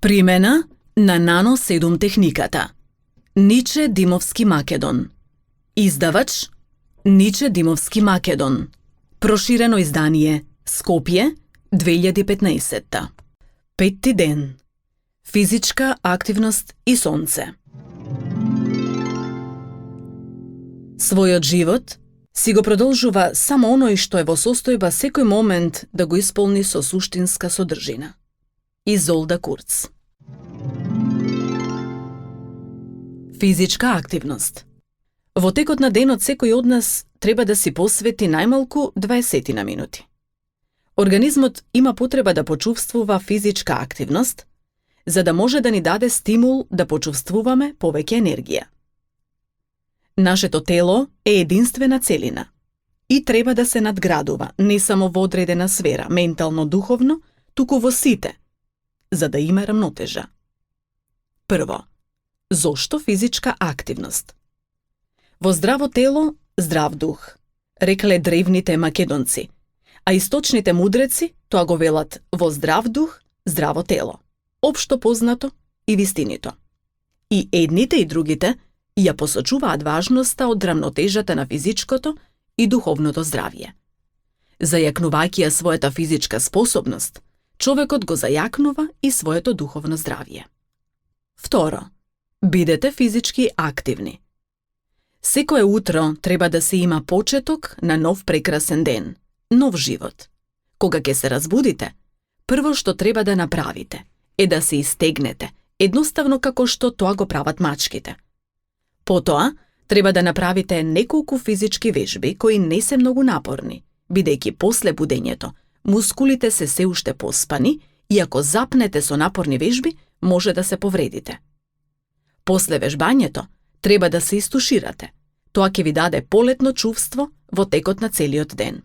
Примена на Nano 7 техниката. Ниче Димовски Македон. Издавач Ниче Димовски Македон. Проширено издание Скопје 2015. Петти ден. Физичка активност и сонце. Својот живот си го продолжува само оној што е во состојба секој момент да го исполни со суштинска содржина. Изолда Курц. Физичка активност. Во текот на денот секој од нас треба да си посвети најмалку 20 на минути. Организмот има потреба да почувствува физичка активност, за да може да ни даде стимул да почувствуваме повеќе енергија. Нашето тело е единствена целина и треба да се надградува не само во одредена сфера, ментално-духовно, туку во сите, за да има рамнотежа. Прво, зошто физичка активност? Во здраво тело, здрав дух, рекле древните македонци, а источните мудреци тоа го велат во здрав дух, здраво тело, општо познато и вистинито. И едните и другите ја посочуваат важноста од рамнотежата на физичкото и духовното здравје. Зајакнувајќи ја својата физичка способност, човекот го зајакнува и своето духовно здравје. Второ, бидете физички активни. Секое утро треба да се има почеток на нов прекрасен ден, нов живот. Кога ќе се разбудите, прво што треба да направите е да се истегнете, едноставно како што тоа го прават мачките. Потоа, треба да направите неколку физички вежби кои не се многу напорни, бидејќи после будењето мускулите се уште поспани и ако запнете со напорни вежби, може да се повредите. После вежбањето, треба да се истуширате. Тоа ќе ви даде полетно чувство во текот на целиот ден.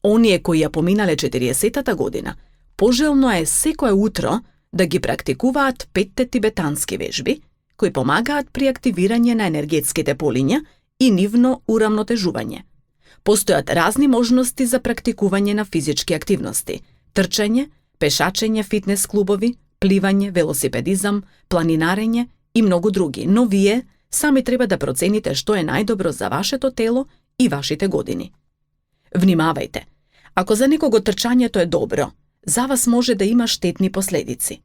Оние кои ја поминале 40-та година, пожелно е секое утро да ги практикуваат 5 тибетански вежби, кои помагаат при активирање на енергетските полиња и нивно урамнотежување. Постојат разни можности за практикување на физички активности: трчање, пешачење, фитнес клубови, пливање, велосипедизам, планинарење и многу други, но вие сами треба да процените што е најдобро за вашето тело и вашите години. Внимавајте, ако за некого трчањето е добро, за вас може да има штетни последици.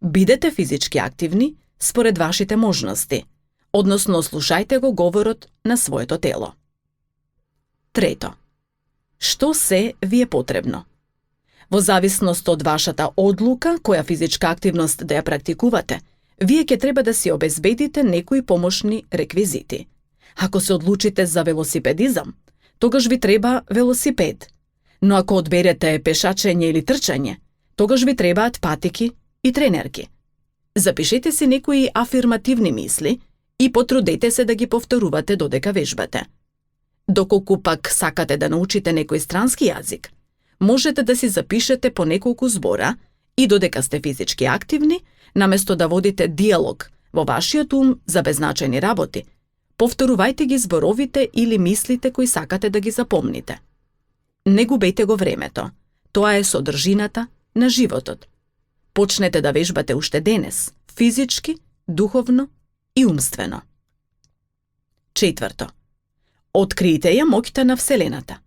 Бидете физички активни според вашите можности, односно слушајте го говорот на своето тело. Трето, што се ви е потребно? Во зависност од вашата одлука која физичка активност да ја практикувате, вие ќе треба да си обезбедите некои помошни реквизити. Ако се одлучите за велосипедизам, тогаш ви треба велосипед. Но ако одберете пешачење или трчање, тогаш ви требаат патики и тренерки. Запишете си некои афирмативни мисли и потрудете се да ги повторувате додека вежбате. Доколку пак сакате да научите некој странски јазик, можете да си запишете по неколку збора и додека сте физички активни, наместо да водите диалог во вашиот ум за беззначајни работи, повторувајте ги зборовите или мислите кои сакате да ги запомните. Не губете го времето. Тоа е содржината на животот. Почнете да вежбате уште денес, физички, духовно и умствено. Четврто. Откријте ја моќта на Вселената.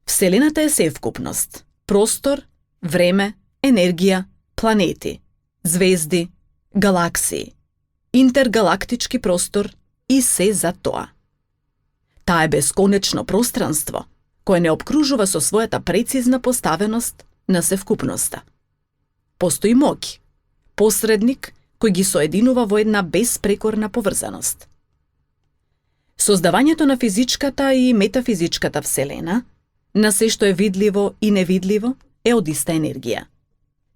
Вселената е севкупност, простор, време, енергија, планети, звезди, галаксии, интергалактички простор и се за тоа. Таа е бесконечно пространство, кое не обкружува со својата прецизна поставеност на севкупноста. Постои моќ, посредник кој ги соединува во една беспрекорна поврзаност. Создавањето на физичката и метафизичката Вселена, на се што е видливо и невидливо, е од иста енергија.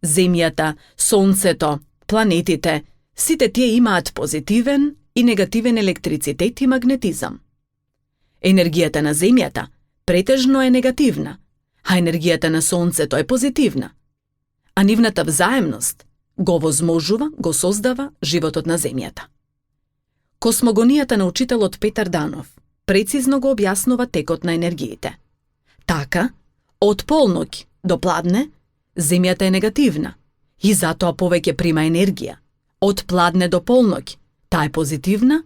Земјата, сонцето, планетите, сите тие имаат позитивен и негативен електрицитет и магнетизам. Енергијата на Земјата претежно е негативна, а енергијата на сонцето е позитивна. А нивната взаемност го возможува, го создава животот на Земјата. Космогонијата на учителот Петар Данов прецизно го објаснува текот на енергиите. Така, од полноќ до пладне, Земјата е негативна и затоа повеќе прима енергија. Од пладне до полноќ, таа е позитивна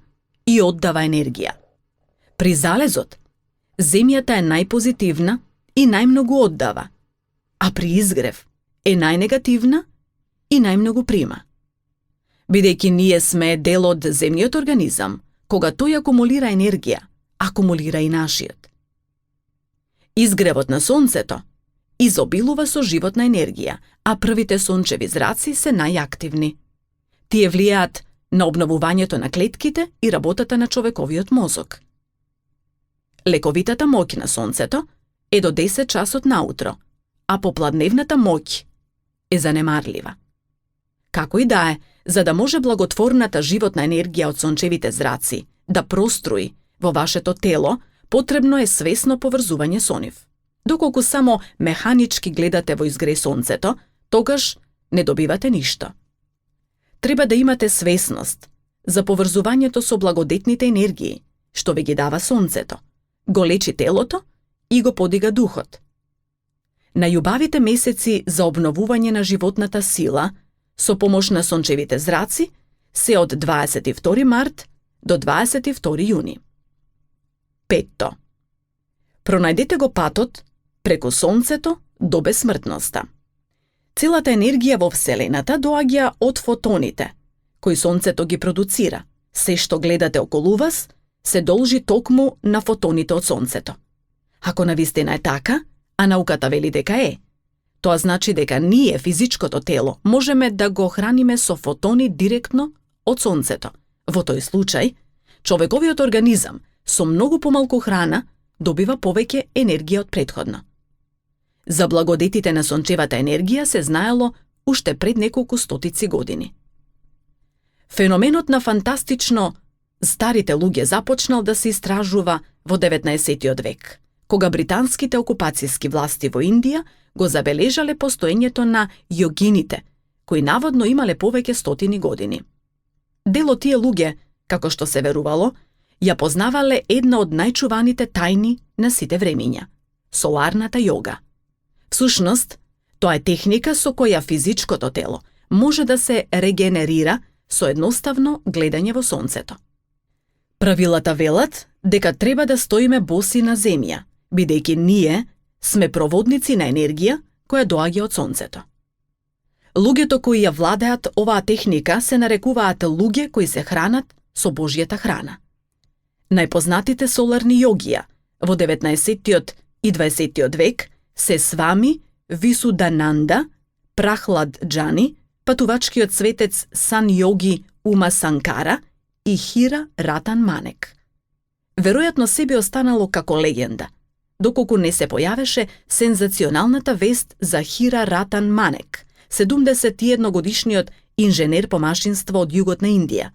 и оддава енергија. При залезот, земјата е најпозитивна и најмногу оддава, а при изгрев е најнегативна и најмногу прима. Бидејќи ние сме дел од земниот организам, кога тој акумулира енергија, акумулира и нашиот. Изгревот на сонцето изобилува со животна енергија, а првите сончеви зраци се најактивни. Тие влијаат на обновувањето на клетките и работата на човековиот мозок. Лековитата моќ на сонцето е до 10 часот наутро, а попладневната моќ е занемарлива. Како и да е, за да може благотворната животна енергија од сончевите зраци да проструи во вашето тело, потребно е свесно поврзување со нив. Доколку само механички гледате во изгре сонцето, тогаш не добивате ништо. Треба да имате свесност за поврзувањето со благодетните енергии, што ви ги дава сонцето, го лечи телото и го подига духот. Најубавите месеци за обновување на животната сила со помош на сончевите зраци се од 22 март до 22 јуни. 5. Пронајдете го патот преку сонцето до бесмртноста. Целата енергија во Вселената доаѓа од фотоните, кои сонцето ги продуцира. Се што гледате околу вас се должи токму на фотоните од сонцето. Ако навистина е така, а науката вели дека е, тоа значи дека ние, физичкото тело, можеме да го храниме со фотони директно од сонцето. Во тој случај, човековиот организам со многу помалку храна добива повеќе енергија од претходно. За благодетите на сончевата енергија се знаело уште пред неколку стотици години. Феноменот на фантастично старите луѓе започнал да се истражува во 19. век, кога британските окупацијски власти во Индија го забележале постоењето на јогините, кои наводно имале повеќе стотини години. Дел од тие луѓе, како што се верувало, ја познавале една од најчуваните тајни на сите времиња – соларната јога. Всушност, тоа е техника со која физичкото тело може да се регенерира со едноставно гледање во сонцето. Правилата велат дека треба да стоиме боси на земја, бидејќи ние сме проводници на енергија која доаѓа од сонцето. Луѓето кои ја владеат оваа техника се нарекуваат луѓе кои се хранат со Божјата храна. Најпознатите соларни јогија во 19. и 20. век се Свами Висудананда, Прахлад Џани, патувачкиот светец Сан Јоги Ума Санкара и Хира Ратан Манек. Веројатно се би останало како легенда, доколку не се појавеше сензационалната вест за Хира Ратан Манек, 71 инженер по машинство од југот на Индија,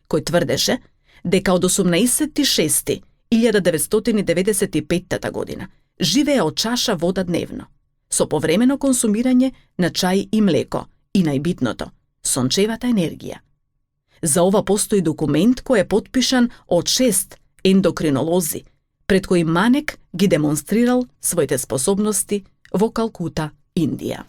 кој тврдеше дека од 18.6.1995 година живее од чаша вода дневно, со повремено консумирање на чај и млеко и најбитното – сончевата енергија. За ова постои документ кој е потпишан од 6 ендокринолози, пред кои Манек ги демонстрирал своите способности во Калкута, Индија.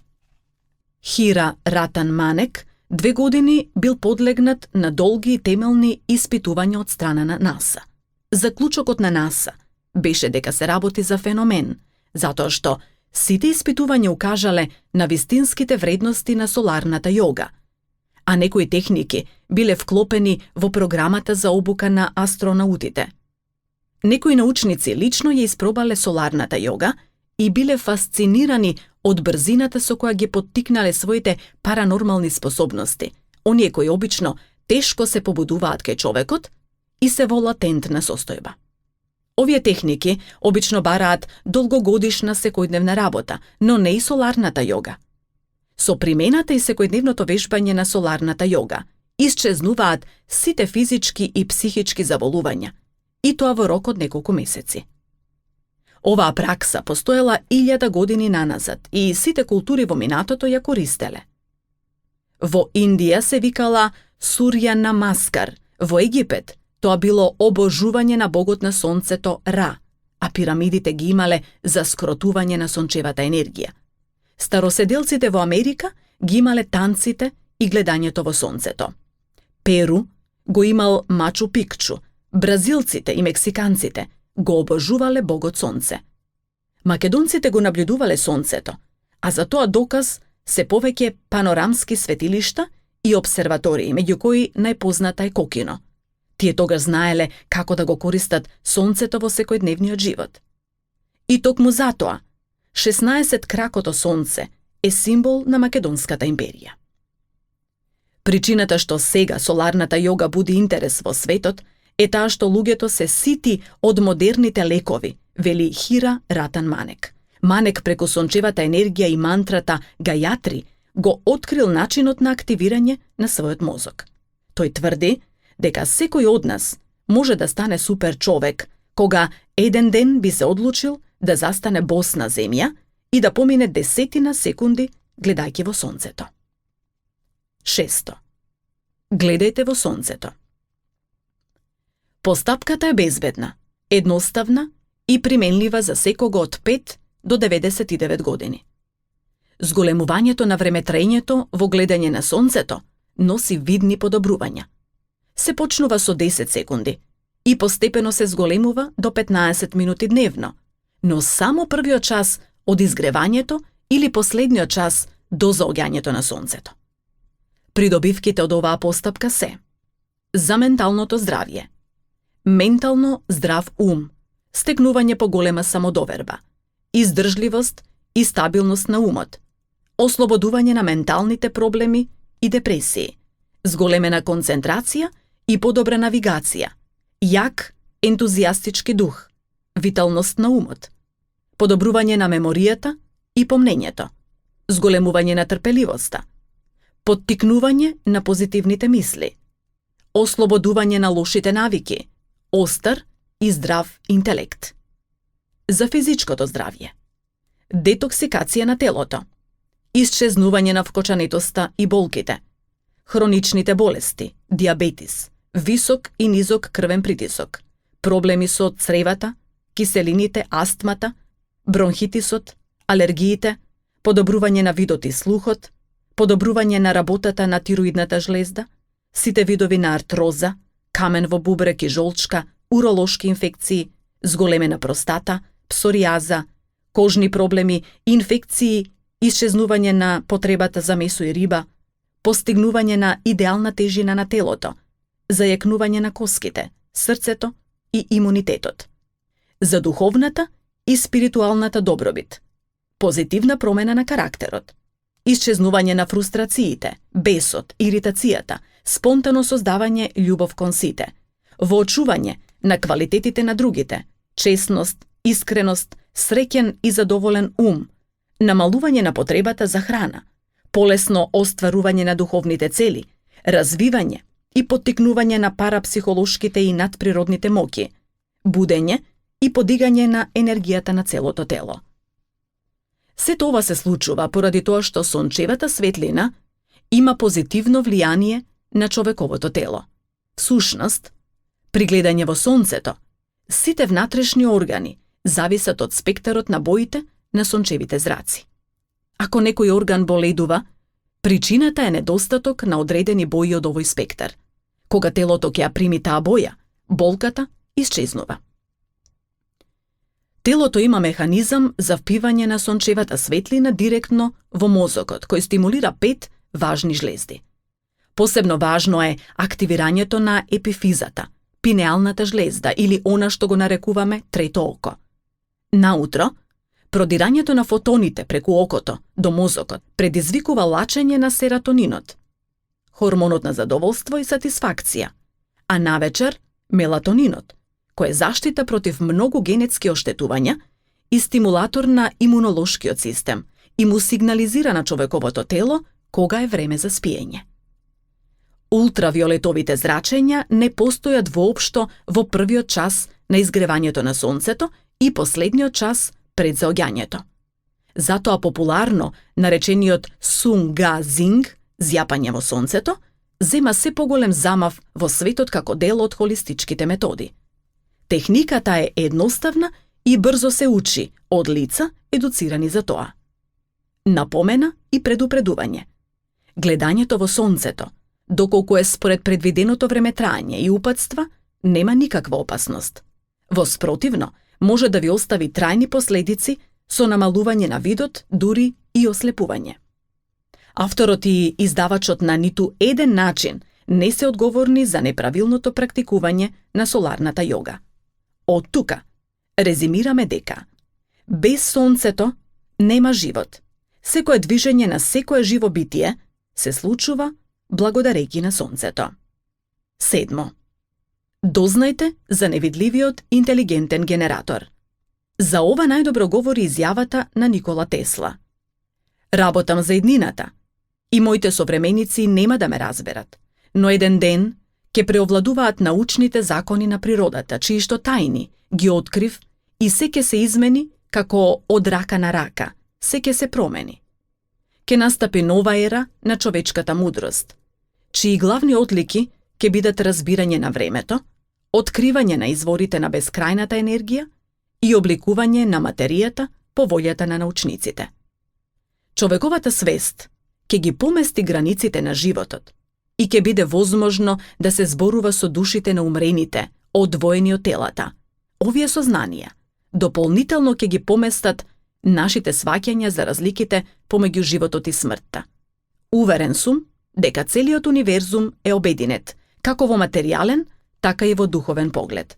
Хира Ратан Манек 2 години бил подлегнат на долги и темелни испитувања од страна на НАСА. Заклучокот на НАСА беше дека се работи за феномен, затоа што сите испитувања укажале на вистинските вредности на соларната јога, а некои техники биле вклопени во програмата за обука на астронаутите. Некои научници лично ја испробале соларната јога и биле фасцинирани од брзината со која ги поттикнале своите паранормални способности, оние кои обично тешко се побудуваат кај човекот и се во латентна состојба. Овие техники обично бараат долгогодишна секојдневна работа, но не и соларната јога. Со примената и секојдневното вежбање на соларната јога исчезнуваат сите физички и психички заболувања, и тоа во рок од неколку месеци. Оваа пракса постоела 1000 години наназад и сите култури во минатото ја користеле. Во Индија се викала Сурја Намаскар, во Египет тоа било обожување на богот на сонцето Ра, а пирамидите ги имале за скротување на сончевата енергија. Староседелците во Америка ги имале танците и гледањето во сонцето. Перу го имал Мачу Пикчу, бразилците и мексиканците го обожувале богот сонце. Македонците го наблюдувале сонцето, а за тоа доказ се повеќе панорамски светилишта и обсерватории, меѓу кои најпозната е Кокино. Тие тогаш знаеле како да го користат сонцето во секојдневниот живот. И токму затоа, 16 кракото сонце е символ на Македонската империја. Причината што сега соларната јога буди интерес во светот е таа што луѓето се сити од модерните лекови, вели Хира Ратан Манек. Манек преку сончевата енергија и мантрата Гајатри го открил начинот на активирање на својот мозок. Тој тврди дека секој од нас може да стане супер човек кога еден ден би се одлучил да застане бос на земја и да помине десетина секунди гледајќи во сонцето. 6. Гледајте во сонцето. Постапката е безбедна, едноставна и применлива за секого од 5 до 99 години. Зголемувањето на времетраењето во гледање на сонцето носи видни подобрувања. Се почнува со 10 секунди и постепено се зголемува до 15 минути дневно, но само првиот час од изгревањето или последниот час до заоѓањето на сонцето. Придобивките од оваа постапка се: за менталното здравје, ментално здрав ум, стекнување поголема самодоверба, издржливост и стабилност на умот, ослободување на менталните проблеми и депресии, зголемена концентрација и подобра навигација, јак ентузијастички дух, виталност на умот, подобрување на меморијата и помнењето, зголемување на трпеливоста, поттикнување на позитивните мисли, ослободување на лошите навики, остар и здрав интелект. За физичкото здравје, детоксикација на телото, исчезнување на вкочанетоста и болките, хроничните болести, диабетис, висок и низок крвен притисок, проблеми со цревата, киселините, астмата, бронхитисот, алергиите, подобрување на видот и слухот, подобрување на работата на тироидната жлезда, сите видови на артроза, камен во бубрек и жолчка, уролошки инфекции, зголемена простата, псоријаза, кожни проблеми, инфекции, исчезнување на потребата за месо и риба, постигнување на идеална тежина на телото, зајакнување на коските, срцето и имунитетот. За духовната и спиритуалната добробит, позитивна промена на карактерот, исчезнување на фрустрациите, бесот, иритацијата, спонтано создавање љубов кон сите, воочување на квалитетите на другите, честност, искреност, среќен и задоволен ум, намалување на потребата за храна, полесно остварување на духовните цели, развивање и поттикнување на парапсихолошките и надприродните моќи, будење и подигање на енергијата на целото тело. Сето ова се случува поради тоа што сончевата светлина има позитивно влијание на човековото тело. Всушност, при гледање во сонцето, сите внатрешни органи зависат од спектарот на боите на сончевите зраци. Ако некој орган боледува, причината е недостаток на одредени бои од овој спектар. Кога телото ќе ја прими таа боја, болката исчезнува. Телото има механизам за впивање на сончевата светлина директно во мозокот, кој стимулира 5 важни жлезди. Посебно важно е активирањето на епифизата, пинеалната жлезда или она што го нарекуваме трето око. Наутро, продирањето на фотоните преку окото до мозокот предизвикува лачење на серотонинот, хормонот на задоволство и сатисфакција, а навечер мелатонинот, кој е заштита против многу генетски оштетувања и стимулатор на имунолошкиот систем и му сигнализира на човековото тело кога е време за спиење. Ултравиолетовите зрачења не постојат воопшто во првиот час на изгревањето на сонцето и последниот час пред заоѓањето. Затоа популарно наречениот сунгазинг, зјапање во сонцето, зема се поголем замав во светот како дел од холистичките методи. Техниката е едноставна и брзо се учи од лица едуцирани за тоа. Напомена и предупредување. Гледањето во сонцето, доколку е според предвиденото времетрање и упатства, нема никаква опасност. Во спротивно, може да ви остави трајни последици со намалување на видот, дури и ослепување. Авторот и издавачот на ниту еден начин не се одговорни за неправилното практикување на соларната јога. Од тука, резимираме дека без сонцето нема живот. Секое движење на секое живо битие се случува благодарејќи на сонцето. 7. Дознајте за невидливиот интелигентен генератор. За ова најдобро говори изјавата на Никола Тесла. Работам за иднината и моите современици нема да ме разберат, но еден ден ќе преовладуваат научните закони на природата, чиишто тајни ги открив и се ќе се измени како од рака на рака, се ќе се промени. Ке настапи нова ера на човечката мудрост, чии главни одлики ќе бидат разбирање на времето, откривање на изворите на бескрајната енергија и обликување на материјата по волјата на научниците. Човековата свест ќе ги помести границите на животот и ќе биде возможно да се зборува со душите на умрените, одвоени од телата. Овие сознанија дополнително ќе ги поместат нашите сваќања за разликите помеѓу животот и смртта. Уверен сум дека целиот универзум е обединет, како во материјален, така и во духовен поглед.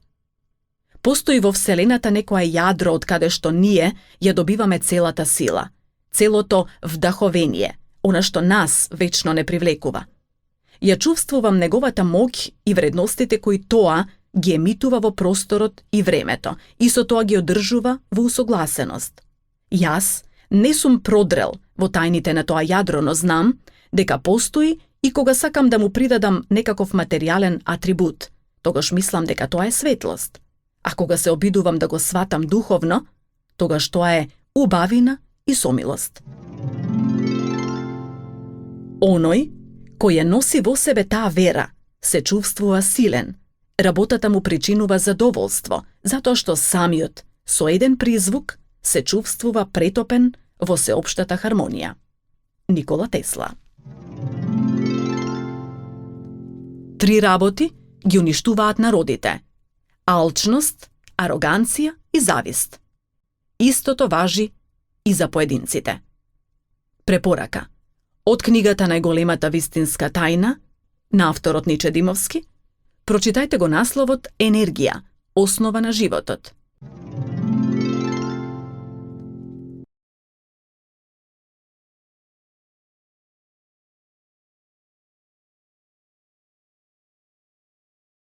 Постои во Вселената некоја јадро од каде што ние ја добиваме целата сила, целото вдаховение, она што нас вечно не привлекува. Ја чувствувам неговата моќ и вредностите кои тоа ги емитува во просторот и времето и со тоа ги одржува во усогласеност. Јас не сум продрел во тајните на тоа јадро, но знам дека постои и кога сакам да му придадам некаков материјален атрибут, тогаш мислам дека тоа е светлост. А кога се обидувам да го сватам духовно, тогаш тоа е убавина и сомилост. Оној кој ја носи во себе таа вера, се чувствува силен. Работата му причинува задоволство, затоа што самиот, со еден призвук, се чувствува претопен во сеопштата хармонија. Никола Тесла. 3 работи ги уништуваат народите: алчност, ароганција и завист. Истото важи и за поединците. Препорака. Од книгата Најголемата вистинска тајна на авторот Ниче Димовски, прочитајте го насловот Енергија, основа на животот.